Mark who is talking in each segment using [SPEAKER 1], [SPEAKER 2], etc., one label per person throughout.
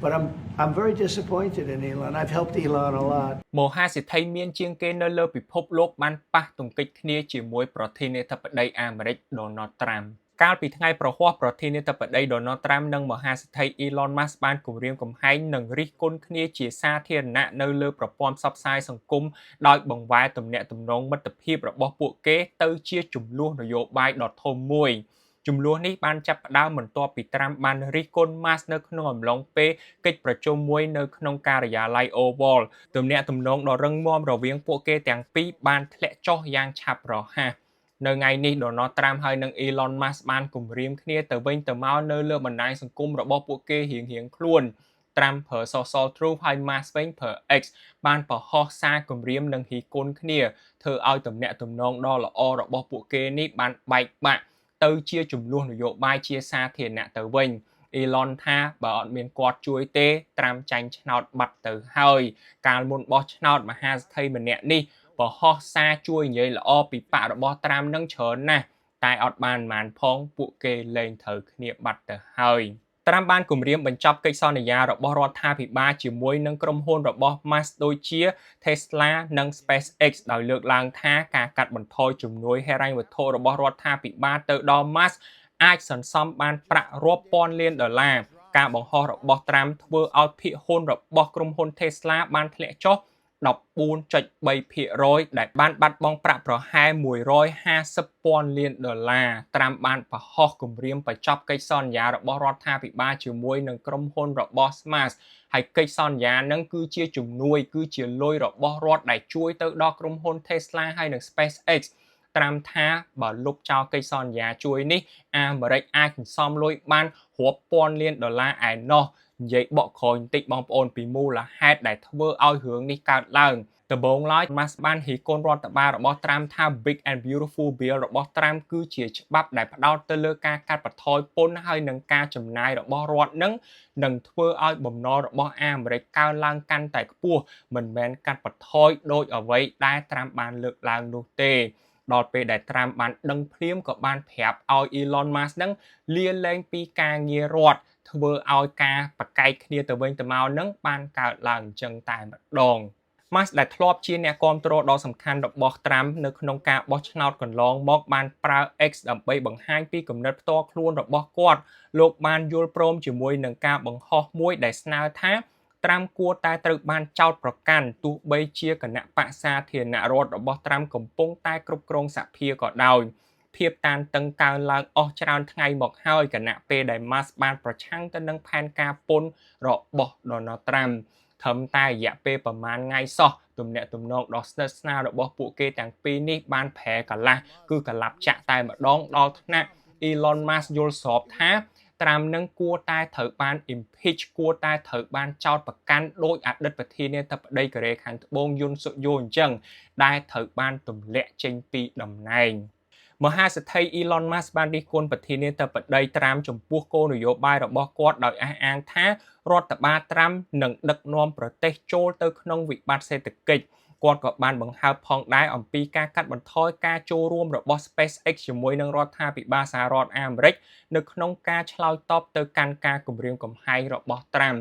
[SPEAKER 1] But I'm very disappointed in Elon. I've helped Elon a lot.
[SPEAKER 2] មហាសេដ្ឋីមានជាងគេនៅលើពិភពលោកបានប៉ះទង្គិចគ្នាជាមួយប្រធានាធិបតីអាមេរិក Donald Trump កាលពីថ្ងៃព្រហស្បតិ៍ប្រធានាធិបតី Donald Trump និងមហាសេដ្ឋី Elon Musk បានគំរាមកំហែងនិងរិះគន់គ្នាជាសាធារណៈនៅលើប្រព័ន្ធផ្សព្វផ្សាយសង្គមដោយបង្វែរទំនាក់ទំនងមិត្តភាពរបស់ពួកគេទៅជាជម្លោះនយោបាយដ៏ធំមួយជម្លោះនេះបានចាប់ផ្ដើមបន្ទាប់ពីត្រាំបានរិះគន់ម៉ាស់នៅក្នុងអំឡុងពេលកិច្ចប្រជុំមួយនៅក្នុងការិយាល័យ Oval ទំនាក់ទំនងដ៏រឹងមាំរវាងពួកគេទាំងពីរបានធ្លាក់ចុះយ៉ាងឆាប់រហ័សនៅថ្ងៃនេះ Donald Trump ហើយនិង Elon Musk បានគំរាមគ្នាទៅវិញទៅមកនៅលើបណ្ដាញសង្គមរបស់ពួកគេរៀងៗខ្លួនត្រាំប្រើ Social Truth ហើយ Musk វិញប្រើ X បានបង្ហោះសារគំរាមនិងរិះគន់គ្នាធ្វើឲ្យទំនាក់ទំនងដ៏ល្អរបស់ពួកគេនេះបានបែកបាក់ទៅជាជម្លោះនយោបាយជាសាធារណៈទៅវិញអ៊ីឡុនថាបើអត់មានគាត់ជួយទេត្រាំចាញ់ឆ្នោតបាត់ទៅហើយកាលមុនបោះឆ្នោតមហាសេដ្ឋីម្នាក់នេះបង្ហោះសារជួយនិយាយល្អពីបក្សរបស់ត្រាំនឹងច្រើនណាស់តែអត់បានប៉ុន្មានផងពួកគេលែងត្រូវគ្នាបាត់ទៅហើយត្រាំបានគម្រាមបញ្ចប់កិច្ចសន្យារបស់រដ្ឋាភិបាលជាមួយនឹងក្រុមហ៊ុនរបស់ Musk ដូចជា Tesla និង SpaceX ដោយលើកឡើងថាការកាត់បន្ថយជំនួយហិរញ្ញវត្ថុរបស់រដ្ឋាភិបាលទៅដល់ Musk អាចសន្សំបានប្រាក់រាប់ពាន់លានដុល្លារការបង្ហោះរបស់ត្រាំធ្វើឲ្យភាគហ៊ុនរបស់ក្រុមហ៊ុន Tesla បានធ្លាក់ចុះ14.3%ដែលបានបាត់បង់ប្រាក់ប្រហែល150ពាន់លានដុល្លារត្រាំបានបង្ហោះគម្រាមបញ្ចប់កិច្ចសន្យារបស់រដ្ឋាភិបាលជាមួយនឹងក្រុមហ៊ុនរបស់ Musk ហើយកិច្ចសន្យានឹងគឺជាជំនួយគឺជាលុយរបស់រដ្ឋដែលជួយទៅដល់ក្រុមហ៊ុន Tesla ហើយនិង SpaceX ត្រាំថាបើលុបចោលកិច្ចសន្យាជួយនេះអាមេរិកអាចសន្សំលុយបានរាប់ពាន់លានដុល្លារឯណោះនិយាយបកក្រោយបន្តិចបងប្អូនពីមូលហេតុដែលធ្វើឲ្យរឿងនេះកើតឡើងដំបូងឡើយ Musk បានរិះគន់រដ្ឋបាលរបស់ត្រាំថា Big and Beautiful Bill របស់ត្រាំគឺជាច្បាប់ដែលផ្ដោតទៅលើការកាត់បន្ថយពន្ធហើយនឹងការចំណាយរបស់រដ្ឋនឹងនឹងធ្វើឲ្យបំណុលរបស់អាមេរិកកើនឡើងកាន់តែខ្ពស់មិនមែនកាត់បន្ថយដោយអ្វីដែលត្រាំបានលើកឡើងនោះទេដល់ពេលដែលត្រាំបានដឹងភ្លាមក៏បានប្រាប់ឲ្យ Elon Musk នឹងលាលែងពីការងាររដ្ឋធ្វើឲ្យការប្រកែកគ្នាទៅវិញទៅមកនឹងបានកើតឡើងអញ្ចឹងតែម្ដងម៉ាស់ដែលធ្លាប់ជាអ្នកគាំទ្រដ៏សំខាន់របស់ត្រាំនៅក្នុងការបោះឆ្នោតកន្លងមកបានប្រើ X ដើម្បីបង្ហាញពីគំនិតផ្ទាល់ខ្លួនរបស់គាត់លោកបានយល់ព្រមជាមួយនឹងការបង្ហោះមួយដែលស្នើថាត្រាំគួរតែត្រូវបានចោទប្រកាន់ទោះបីជាគណបក្សសាធារណរដ្ឋរបស់ត្រាំកំពុងតែគ្រប់គ្រងសភាក៏ដោយភាពតានតឹងកើនឡើងអស់ច្រើនថ្ងៃមកហើយខណៈពេលដែល Musk បានប្រឆាំងទៅនឹងផែនការពន្ធរបស់ Donald Trump ត្រឹមតែរយៈពេលប្រមាណថ្ងៃសោះទំនាក់ទំនងដ៏ស្និទ្ធស្នាលរបស់ពួកគេទាំងពីរនេះបានប្រែកន្លះគឺកលាប់ចាក់តែម្ដងដល់ថ្នាក់ Elon Musk យល់ស្របថាត្រាំនឹងគួរតែត្រូវបាន impeach គួរតែត្រូវបានចោទប្រកាន់ដោយអតីតប្រធានាធិបតីកូរ៉េខាងត្បូងយុនសុកយូអញ្ចឹងដែលត្រូវបានទម្លាក់ចេញពីតំណែងមហាសេដ្ឋី Elon Musk បានរិះគន់ប្រធានាធិបតីត្រាំចំពោះគោលនយោបាយរបស់គាត់ដោយអះអាងថារដ្ឋបាលត្រាំនឹងដឹកនាំប្រទេសចូលទៅក្នុងវិបត្តិសេដ្ឋកិច្ចគាត់ក៏បានបង្ហើបផងដែរអំពីការកាត់បន្ថយការចូលរួមរបស់ SpaceX ជាមួយនឹងរដ្ឋាភិបាលសហរដ្ឋអាមេរិកនៅក្នុងការឆ្លើយតបទៅកាន់ការគំរាមកំហែងរបស់ត្រាំ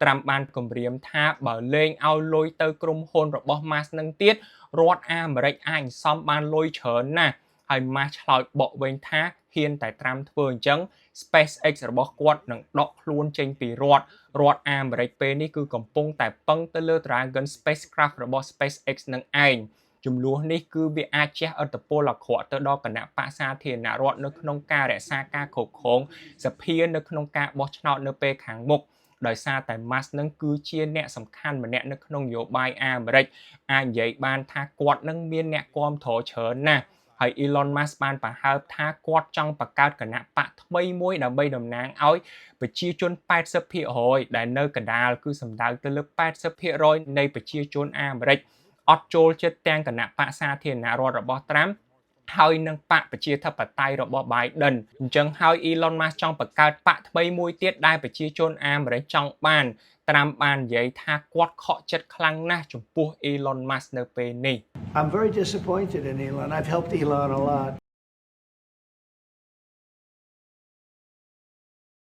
[SPEAKER 2] ត្រាំបានគម្រាមថាបើលែងឲ្យលុយទៅក្រុមហ៊ុនរបស់ Musk នឹងទៀតរដ្ឋអាមេរិកអាចសំបានលុយច្រើនណាស់ហើយម៉ាស់ឆ្លើយបកវិញថាហ៊ានតែត្រាំធ្វើអញ្ចឹង SpaceX របស់គាត់នឹងដកខ្លួនចេញពីរដ្ឋរដ្ឋអាមេរិកពេលនេះគឺកំពុងតែពឹងទៅលើ Dragon Spacecraft របស់ SpaceX នឹងឯងជម្លោះនេះគឺវាអាចជះឥទ្ធិពលអាក្រក់ទៅដល់គណបក្សសាធារណរដ្ឋនៅក្នុងការរក្សាការគ្រប់គ្រងសភានៅក្នុងការបោះឆ្នោតនៅពេលខាងមុខដោយសារតែ Musk នឹងគឺជាអ្នកសំខាន់ម្នាក់នៅក្នុងនយោបាយអាមេរិកអាចនិយាយបានថាគាត់នឹងមានអ្នកគាំទ្រច្រើនណាស់ហើយ Elon Musk បានបង្ហើបថាគាត់ចង់បង្កើតគណបក្សថ្មីមួយដើម្បីតំណាងឲ្យប្រជាជន80%ដែលនៅកណ្ដាលគឺសំដៅទៅលើ80%នៃប្រជាជនអាមេរិកអត់ចូលចិត្តទាំងគណបក្សសាធារណរដ្ឋរបស់ត្រាំហើយនឹងបក្សប្រជាធិបតេយ្យរបស់ Biden អញ្ចឹងហើយ Elon Musk ចង់បង្កើតបក្សថ្មីមួយទៀតដែលប្រជាជនអាមេរិកចង់បានត្រាំបាននិយាយថាគាត់ខកចិត្តខ្លាំងណាស់ចំពោះ Elon Musk នៅពេលនេះ
[SPEAKER 1] I'm very disappointed in Elon. I've helped Elon a lot.